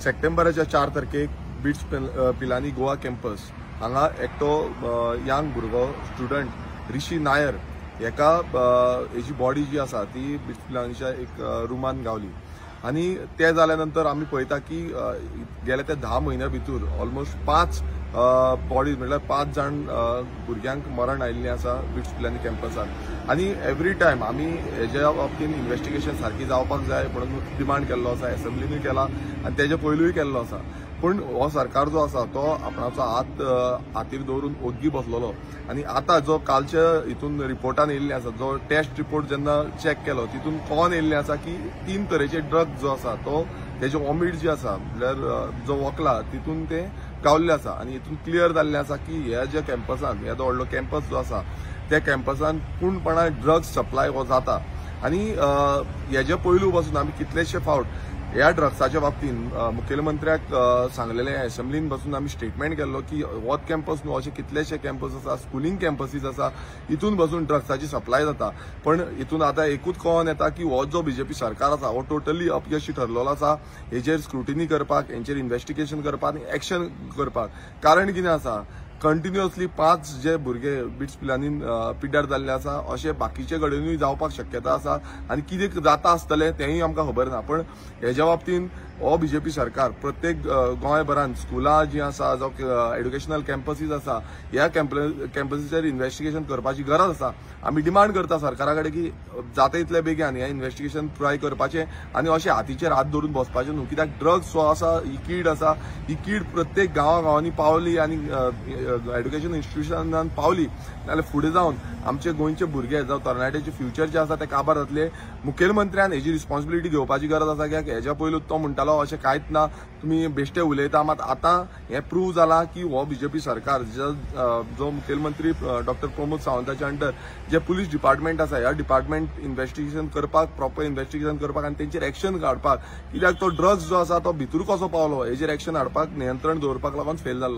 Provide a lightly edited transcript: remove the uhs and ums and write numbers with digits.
सप्टेंबराच्या 4 तारखेक bits Pilani Goa campus हांगा एकटो यंग भुरगो स्टुडंट ऋषी नायर हेका हेजी बॉडी जी आसा ती बिट्स पिलानीच्या एक रुमान गावली आनी ते जाल्या नंतर आमी पळयता की गेल्या त्या 10 म्हयन्या भितर ऑलमोस्ट 5 बॉडीज म्हळ्यार 5 जाण भुरग्यांक मरण आयिल्लें आसा बिट्स पिलानी कॅम्पसान. आनी एवरी टायम आमी हेज्या बाबतीन इन्वेस्टिगेशन सारकी जावपाक जाय म्हणून डिमांड केल्लो आसा, एसेंब्लीनूय केला आनी तेजे पयलूय केल्लो आसा. पूण हो सरकार जो आसा तो आपणाचो हात हातीर दवरून ओग्गी बसलेलो आनी आतां जो कालच्या हितून रिपोर्टान येयल्लें आसा, जो टेस्ट रिपोर्ट जेन्ना चॅक केलो तितून कळोन येयल्लें आसा की 3 तरेचे ड्रग जो आसा तो तेजे वॉमीट जी आसा म्हणल्यार जो वकला तितून ते गावल्ले आसा आनी हितून क्लियर जाल्लें आसा की ह्या ज्या कॅम्पसान, ह्या जो व्हडलो कॅम्पस जो आसा त्या कॅम्पसान पूर्णपणान ड्रग्स सप्लाय हो जाता. आनी हेजे पयलू पासून आमी कितलेशे फावट ह्या ड्रग्साच्या बाबतीन मुखेलमंत्र्याक सांगलेलें, एसेंब्लीन बसून आमी स्टेटमेंट केल्लो की होच कॅम्पस न्हू, अशे कितलेशे कॅम्पस आसा, स्कुलींग कॅम्पसीस आसा, हितून बसून ड्रग्साची सप्लाय जाता. पण हितून आतां एकूच कळोन येता की हो जो बीजेपी सरकार आसा हो टोटली अपयशी ठरलेलो आसा हेजेर स्क्रुटिनी करपाक, हेंचेर इन्वेस्टिगेशन करपाक आनी एक्शन करपाक. कारण कितें आसा, कंटिन्युअसली 5 जे भुरगे बिट्स पिलानीन पिड्ड्यार जाल्ले आसा अशे बाकीचे कडेनूय जावपाक शक्यता आसा आनी कितें जाता आसतलें तेंय आमकां खबर ना. पण हेज्या बाबतीन हो बीजेपी सरकार प्रत्येक गोंयभरान स्कुलां जीं आसा, जावं एड्युकेशनल कॅम्पसीस आसा, ह्या कॅम्पसीचेर इन्वेस्टिगेशन करपाची गरज आसा. आमी डिमांड करता सरकारा कडेन की जाता इतले बेगीन हें इन्वेस्टिगेशन पुराय करपाचें आनी अशें हातीचेर हात धरून बसपाचें न्हू, कित्याक ड्रग्स जो आसा ही कीड आसा, ही कीड प्रत्येक गांवागांवांनी पावली आनी एड्युकेशन इन्स्टिट्युशनान पावली जाल्यार फुडें जावन आमचे गोंयचे भुरगे जावं तरणाट्याचे फ्युचर जे आसा ते काबार जातले. मुखेलमंत्र्यान हेजी रिस्पॉन्सिबिलिटी घेवपाची गरज आसा, कित्याक हेज्या पयलू तो म्हणटालो अशें कांयच ना, तुमी बेश्टे उलयता. मात आतां हें प्रूव जालां की हो बीजेपी सरकार जो मुखेलमंत्री डॉक्टर प्रमोद सावंताच्या अंडर जे पुलीस डिपार्टमेंट आसा, ह्या डिपार्टमेंट इन्वेस्टिगेशन करपाक, प्रॉपर इन्वेस्टिगेशन करपाक आनी तेंचेर एक्शन काडपाक, कित्याक तो ड्रग्स जो आसा तो भितर कसो पावलो हेजेर एक्शन हाडपाक, नियंत्रण दवरपाक लागून फेल जाल्लो.